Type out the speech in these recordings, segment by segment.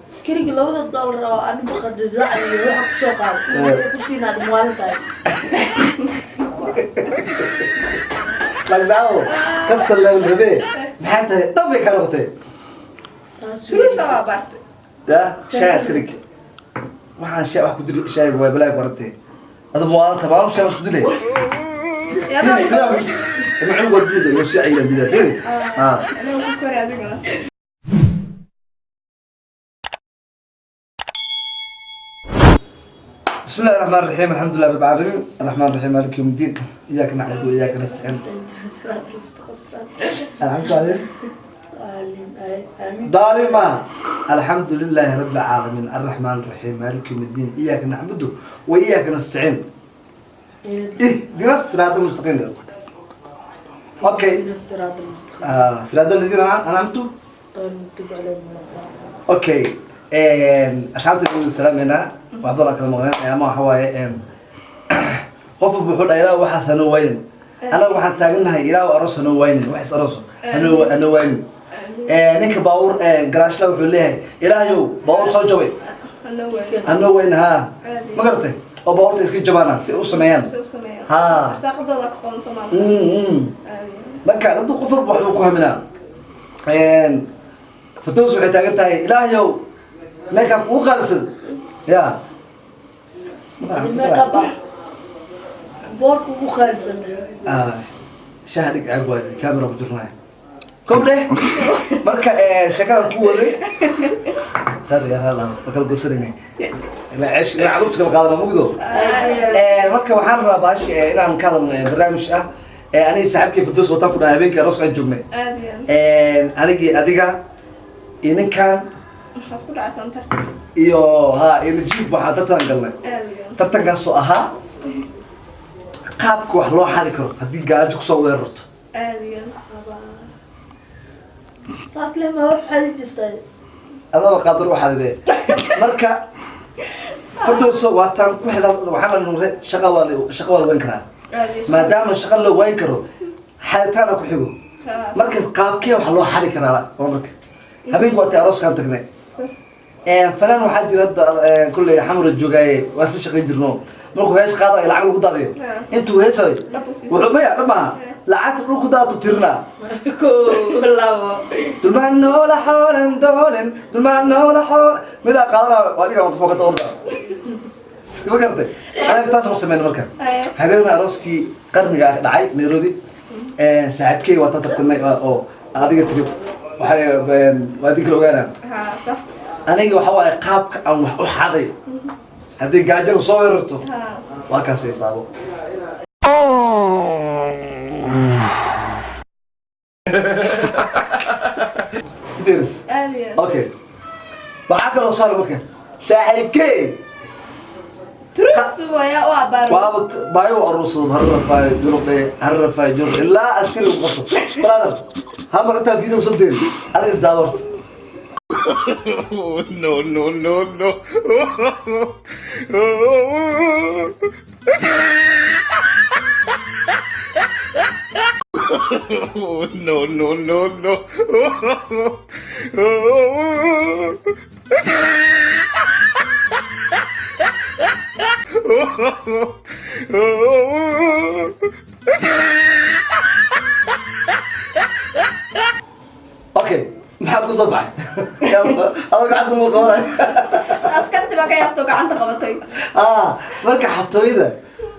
Askariga $2 oo ani baqadazac iyo waxa kusoo qaaday ku siinaa dhimwaalin tahay. Lagsaabo kaftan level rabe, maxay tahay? Dhan bay kaa noqotay. Saas. Turuusa waa baartay. Ya shaah iska dhig, waxaan shaah wax ku dili, shaah waay balaa baratay. Ada muwaalanta maalin shaah isku dilay. Yadaa. Ima cunug waa diida iyo sii cayilan diida firi ha. Aniga ku kori adigana. بسم الله الرحمن الرحيم، الحمد لله رب العالمين، الرحمن الرحيم، مالك يوم الدين، اياك نعبد واياك نستعين. الحمد لله. Aamin. ظالمة. الحمد لله رب العالمين، الرحمن الرحيم، مالك يوم الدين، اياك نعبد واياك نستعين، اهدنا الصراط المستقيم. Okay. اهدنا الصراط المستقيم. آه، صراط الذين انعمت غير المغضوب عليهم ولا الضالين. Okay, asxaabta guud salaameyna, waxba kala maqneen ayaama. Waxa waaye, qof walba wuxuu dhahay, "Ilaah waxaas hanoo waynin." Anaga waxaan taagannahay, "Ilaah aroos hanoo waynin, wax is arooso hanoo waynin." Ninka baawur garaashla wuxuu leeyahay, "Ilaahayow baawur soo jabay Hanoo weyn. hanoo waynin." Haa, ma garatay? Oo baawurta iska jabaana si u sameeyaan. Soo sameeya. Ha. Arsaaqadooda ka qodan Soomaaliya. Caadi. Marka dad qof walba waxbuu ku haminaa. Firdaws waxay taagan tahay, "Ilaahayow makeup ugu qaalisan." Ya. Makeup ah boorka ugu qaalisan. Ah, shaah dhig, ceeb waay, camera ku jirnaa kow dheh. Marka sheekadan ku waday khayr yaa hala ma kala goosanayna ilaa ceesh ilaa carruurta kala qaadana mugdo. Marka waxaan rabaa baashi inaan ka hadalno barnaamij ah. Anigii saaxiibkii Firdaws wataan ku dhahay habeenkii arooska aan joognay. Aad iyo aad. Anigii, adiga iyo ninkan. Maxaa isku dhacsan tartan? Iyo ha iyo Najiib waxaan tartan galnay. Aad iyo aad. Tartankaasoo ahaa qaabka wax loo xali karo haddii gaajo kusoo weerarto. Aad iyo aad. Saas leh ma wax xadi jirtay? Adaba qaadar u xalibe. Marka Firdawso waataan ku xisaab, waxaan nuure shaqa waa la wayn karaa. Aad iyo aad. Maadaama shaqa loo wayn karo, xalitaana ku xigo. Ha. Marka qaabkee wax loo xali karaa waa marka habeenku waatay arooskaan tagnay. Sax. Fanaan waxaa jira hadda kulley xamra joogaaye, waa isla shaqayn jirno. Markuu hees qaadayo lacag lagu daadayo. Intuu heesayo Dhab u siiso. Wuxuu maya dhab maaha, lacagta dhulku daatu tirinaa. Kow, labo. Dulmaan noola xoolan doolen, dulmaan noola xool midaa qaadanaa waa dhiga fookata orda, ma garatay? Anaga taas ma sameyn. Marka Haya. habeenna arooskii qarniga ah dhacay Nairobi, saaxiibkey waa ta tartanay oo adiga tiri waxay waa idin kala ogaanaa. Ha, sax. Aniga waxa waaye qaabka aan wax u xaday haddii gaajada soo weerarto. Ha. Waa kaasay daabo. Fiiris. Aad iyo aad. Okay, waxaa kaloo saaray marka saaxiibkey. Turuus waya u abaar. Waaba baayo u aruursado, harrafaayo juruqe, harrafaayo juruq ilaa askari u qabto. Brother, hal mar intaa video soo deeri, adiga isdaawarto. No, no, no, no. No, no, no, no. Okay, maxaa ku soo baxay? Adoo gacanta lagu qabanay. Askarti baa ka yaabto gacanta qabatay. Ah, marka xatooyada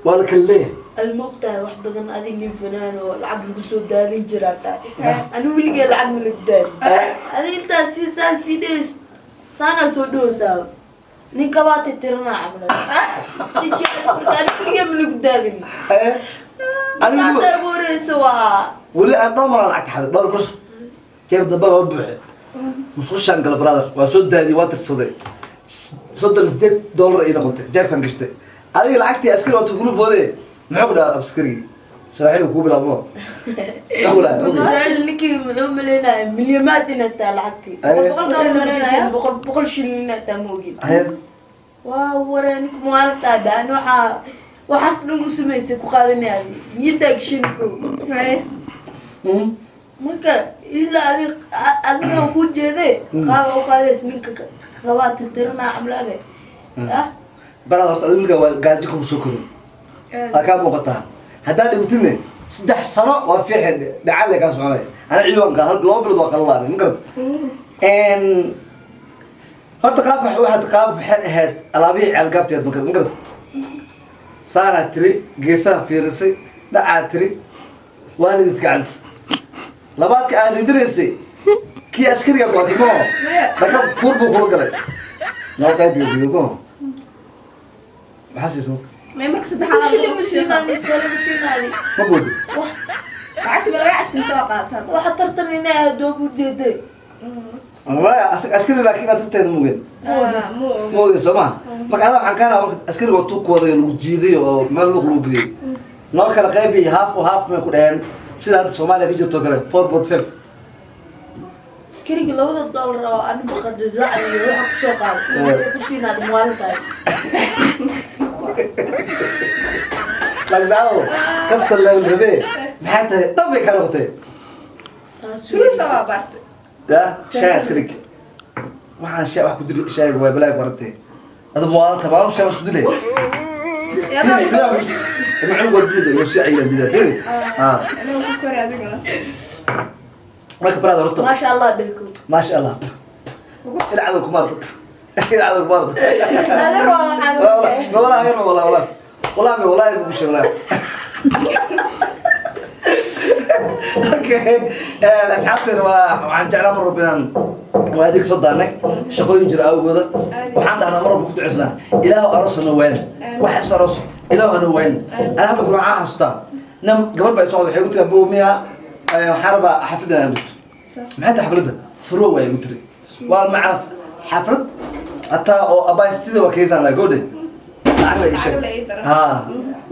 waa la kala leeyahay. Ad moogtahay wax badan, adig nin fanaan oo lacag lagu soo daadin jiraa tahay. Ani weligee lacag ma lagu daadin. Adi intaas sii saan sii dheys saanaa soo dhowsaa nin kabaatay tirinaa camal. Marka ani weligee ma lagu daadin. Eh, aniga taasaa ugu horeysa waa. Weli aan dhowr mar aan lacagta xaday, dhowr mar jeeb dambe waa buuxe, musqushaan gala brother, waa soo daadiyey, waa tirsaday, $38 ay noqotay, jeebkaan gashtay. Adiga lacagtii askari waata kula boode, muxuu ku dhahaa askarigii? Sawaaxili kuu bilaabmo, muxuu ku dhahaa? Su'aal, ninkii muxuu maleynaya milyamaad inay tahay lacagtii? $100 maleynaya? 100 shilin inay tahay ma ogin. Haye. Waa waree, ninka maalintaa dhahan waxaa waxaas dhan u samaysay ku qaadanaya niyaddaa gashan kow. Haye. Marka Ilaa adig adiga ku jeede qaaba u qaadays ninka kabaa tirtirinaa camlaade ah. Baraad horta adigu weligaa waa gaajo kuma soo korin, waa kaa muuqataa. Haddaad dhimatidne 3 sano waa fiixi dhacalle kaa soconaya. Ana ciidan kaa hal 2 bilood waa qalalaanay, ma garata? Horta qaabka waxaad qaab waxay ahayd alaabihii ceelgaabteed, ma garata? Saanaa tiri, geesaha fiirisay, dhacaa tiri, waa ridid gacanta labaadka aad ridinaysay kii askariga qaatay mo dhaka kuur buu kula galay noo qayb biyo mo maxaa siisa? May marka saddexaad Shilin ma siinaani, sala ma siinaani. Ma boodo. Wax. Lacagta ma laga cashtin soo qaataa? Waxa tartan inay ahayd oo u jeeday. Maya, askari laakiin inaad tarteeda mugeen. Mu. Ma ogeen soo maha? Marka adaa waxaan kaa rabaa, marka askariga oo tuug waday lagu jiiday oo meel luuq lagu geliyey, noo kala qaybi, half o half may ku dhaheen, sida hadda Soomaaliya ka jirto kale, 4.5. Askariga $2 oo anigu qadazac iyo waxa kusoo qaaday ku siinaad maalin tahay. Laakiin saawo kafta level rabe maxay tahay, dhab bay kaa noqotay. Saas. Turusa waa baartay. Ya shaay iska dhig, waxaan shaay wax ku dili shaayga waa balaag warantay. Ada muwaalanta maalin shaay wax ku dilay. Ima cunug waa diida iyo sii cayilan diida firi ha. Aniga ku kori adigana. Marka brother horta Maasha Allah dhehko. Maasha Allah, ilcado kumaarta, ilcado kumaarta. Laga rabaa waxaa والله والله غير والله والله والله والله بقول والله. Okay, asxaabteena waa waxaan jeclaa mar walba inaan waa adeeg soo daanay shaqooyin jira awgooda. Waxaan dhahnaa mar walba ku duceysnaa, Ilaahu aroos hana wayn, wax is aroos Ilaahu hana wayn. Ana hadda waxaan xasuustaa nam gabar baa soo waxay ku tiri, "Abow miya, waxaan rabaa xafladda inaan dhigto." Maxay tahay xafladda? Furo waay igu tiri. Waa macaa xaflad hataa oo abaystida waa keysaan laa gowdhe lacag la ii Lacag la ii sheegtay. daro. Ha,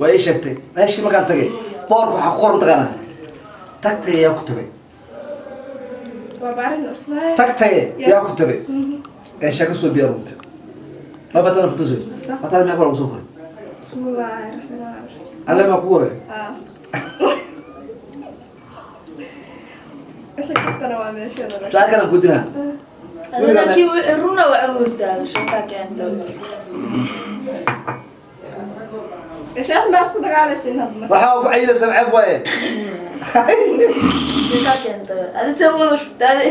waa ii sheegtay. Meeshii markaan tagay boorka waxaa ku qoran taqaanaa, "Tagtay yaa ku tabay." Waa baarin Usmaan. "Tagtay yaa ku tabay" ee sheeko soo biyaa rugtay ma fatana futuso. Sax. Fatada maxaa ku soo furay? Bismillaahi raxmaani raxiim. Alle maa kugu horay. Ah. Wixii kartana waa meesheeda. Su-aal kalaan kudinaa. Laakiin wixii runa waxa uu sheekaa keenta. Sheekh baa isku dagaalaysin hadda marka. Waxaa ku cayilaysa ceeb waaye. Sheekaa keenta adi se wada shubtaade.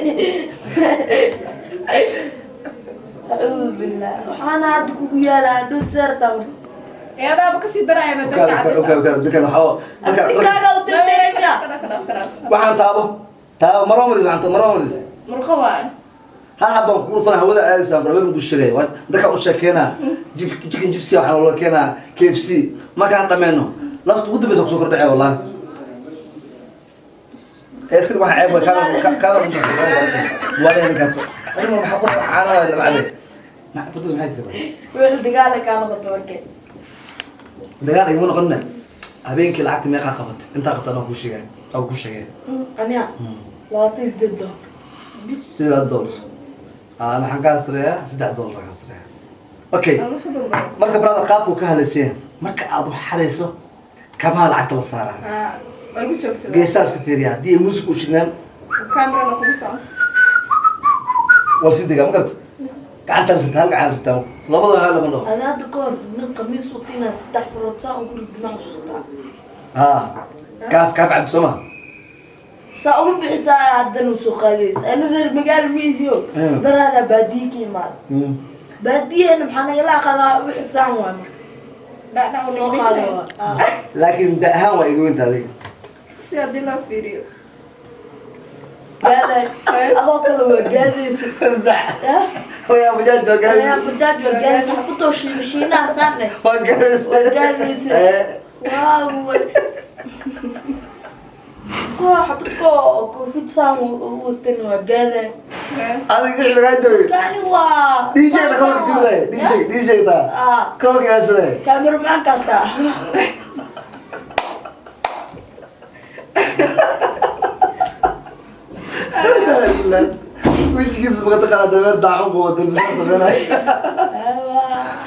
Acuudu billah, waxaana hadda kugu yaala hadhood seerta marka. Ee adaaba kasii daraya maadaama cadaysa. Dadkan waxaa Ninkaaga u tirtiraya. Waxaan taabo taabo marwa maris, waxaan taabo marwa maris. Murqo waaye. Hal xabaan kugu dhufana hawada aadaysaan barbe ku sheegay dadka u sheekeynaa chicken gypsy, waxaan loo keenaa KFC. Markaan dhameyno lafta ugu dambeysa kusoo kordhacay wallahi. Ee iska waxa ceeb waa kaana ku waa ninkaas. Arrimo maxaa ku caana waa lama caday maxaa futus maxay tiri? Wixii dagaala kaa noqoto markee. Dagaal igama noqonina. Habeenkii lacagta meeqaa qabatay? Intaa qabta anaa kuu sheegay anaa kuu sheegay. Aniga $28. $8. Waxaan kaa sareeyaa $3 kaa sareeyaa. Okay. Ama $30. Marka brother qaabku ka hadlayseen, marka aad wax xadayso kabaha lacagta la saaraa. Ah, waa lagu joogsadaa. Geesaas ka fiiriya haddii ay muusik u shidnaan. Kamerana kugu socon. Waa sii degaa, ma garata? Gacanta la ritaa, hal gacan la ritaa, labada hal lama dhaho. Adi hadda ka hor nin qamiis watina saddex farood saa ugu ridma xasuustaa. Ha, kaaf kaaf cabdi soo ma? Saa ugu bixisaa haddana usoo qaadaysa. Ana reer magaalo ma ihiyo. Daraadaa baadiye ka imaada. Baadiyeena maxaa nagala aqadaa wixii saan waay marka. Dhacdhac soo qaada waa. Laakiin da ahaan waa iga weynta adiga. Si haddii loo fiiriyo. Gaaday adoo kale waa gaadaysa. Rayaa bajaaj waa Ayaa gaadaysa. Bajaaj waa gaadaysa kutoo shiinaha saanne. Waa gaadaysa. Waa gaadaysa. Waaw, koo xabad koo koofid saan u watan waa gaaday. Adiga wixii lagaa joogay. Kani waa DJ da kaloo fiirday, DJ DJ da kaloo kiyaasade. Cameraman-ka taa. Wejigiisa maka taqaana dameer daacun buu wada muxuu sameynay?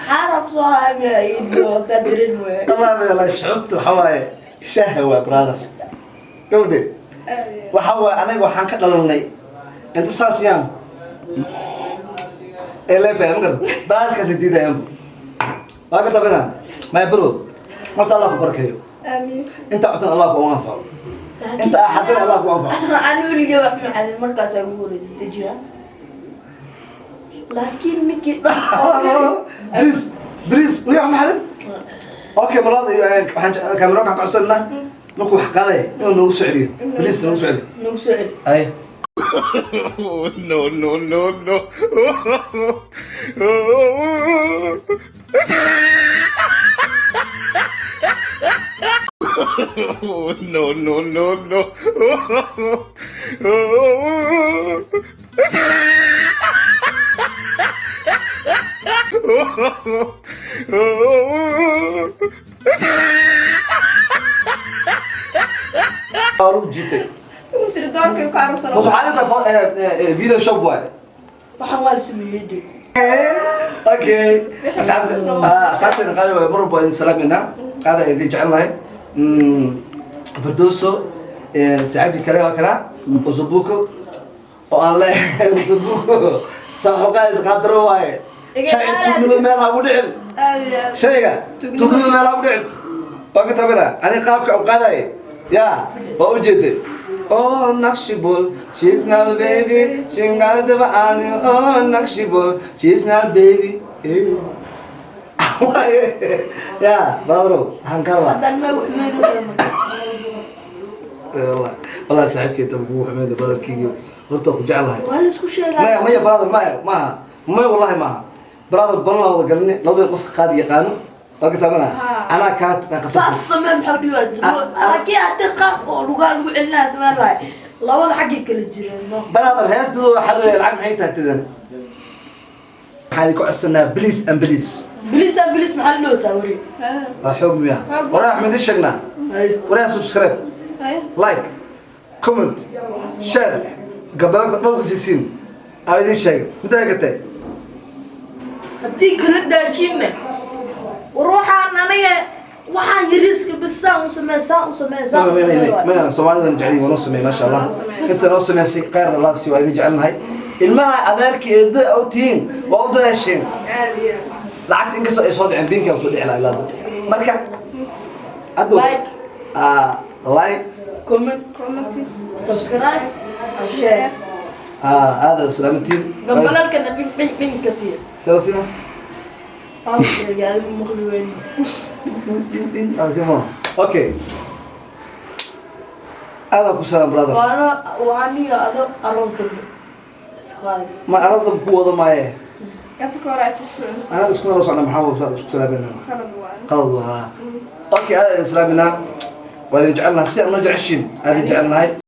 Xaara kusoo haamiya iido ka dirin wey. Allah ma la shucubta waxa waaye shaaha waa brother gabadhe. Waxa waay, anaga waxaan ka dhalanay inta saas yaan ee leefaya, ma garata? Daashkaasi diidayanbu waa ka tabina. My bro, horta Allah ku barkeeyo. Aamiin. Inta cuntan Allah ku anfaco, inta axadana Allah ku anfaco. Ani weligay wax ma xadin, markaas ay ugu horeysay dejiya, laakiin ninkii Please, please, weli wax ma xadin. Okay, marada waxaan kaamera waxaan ka codsanaa markuu wax qaadaya inuu noogu soo celiyo. Please, noogu soo celiyo. Nagu soo celi. Ay. No, no, no, no. No, no, no, no. Waa lagu jiitay. Siri doorkay ku aruursan. Bas waxaa inta video shop waay. Waxaan waa la sameeyey de. Okay, asxaabta, asxaabteena qaali waay, mar walba waa idin salaameynaa, aad idin jecelnahay. Firdowso, saaxiibkii kale waa kana Usubuko oo aan leeyahay. Usubuko saa qaadaysa qaab daro waaye. Sharci tuugnimada meel ha ugu dhicin. Aad iyo aad. Shayga tuugnimada meel ha ugu dhicin. Waa ka tabina ani qaabka u qaadaye ya waa ujeeday. Oh, Naqshibul, she's not baby, she has the oh, Naqshibul, she's not baby. Eh. Ya, brother, waxaan ka rabaa. Haddaan ma xumeynaysaa marka? Wallah, wallah, saaxiibkay tan kugu xumeyn, brotherkeygi, horta ku jeclahay. Waa la isku sheegaa. Maya, maya, brother, maya, maaha, maya, wallahi maaha, brother. Balan wada galnay, labadii qofka qaadi yaqaano waa ka taabana. Anaa kaa Saas samee, maxaa dhigaa? Laakiin haddii qaab oo lugaa lagu celinaya sameen lahay, labada xaggay kala jireen, no. Brother, heestadu waxaad leeyahay lacag maxay taagtidan? Waxaan idinku codsanaa, please and please. Please and please, maxaa la dhahaysaa weri? Waa xoog miya? Xoog. Waraa waxaan idin sheegnaa, waraa subscribe, like, comment, share, gabdhaha dhowrka siisiin aan idin sheegay middaa gatay. Haddii kala daashinne, war waxaan aniga waxaan yariiska bis saan u samee, saan u samee, saan u samee waay. Maya, Soomaalida jeceliin waa noo sameey, maasha Allah. Noo sameey. Inta noo sameysay khayr Allah siiyo, waa idin jecelnahay. Ilmaha adeerka eedada u tihiin waa u dadaasheen. Aad iyo aad. Lacagta inkastoo ay soo dhiceen, biinkaa soo dhici lahaa ilaa hadda. Marka hadda Like. Ah, like, comment, comment, subscribe and share. Ah, aada salaamantiin. Gambalalkana dhin dhin dhin ka siiya. Sida sida Waan sheegay, adigu maqli weyne. Dhin dhin arkimo. Okay, aada ku salaam, brother. Waana waa aniga ado aroos dambe isku qaaday. Ma arada ku wada maaye. Hadda ka hor ay fasheen. Anada isku nala socna, maxaa wada isku salaaminaa? Khalad waaye. Qalad waa. Okay, aada islaaminaa, waa idin jecelnahay, si aad noo jeceshiin aad idin jecelnahay.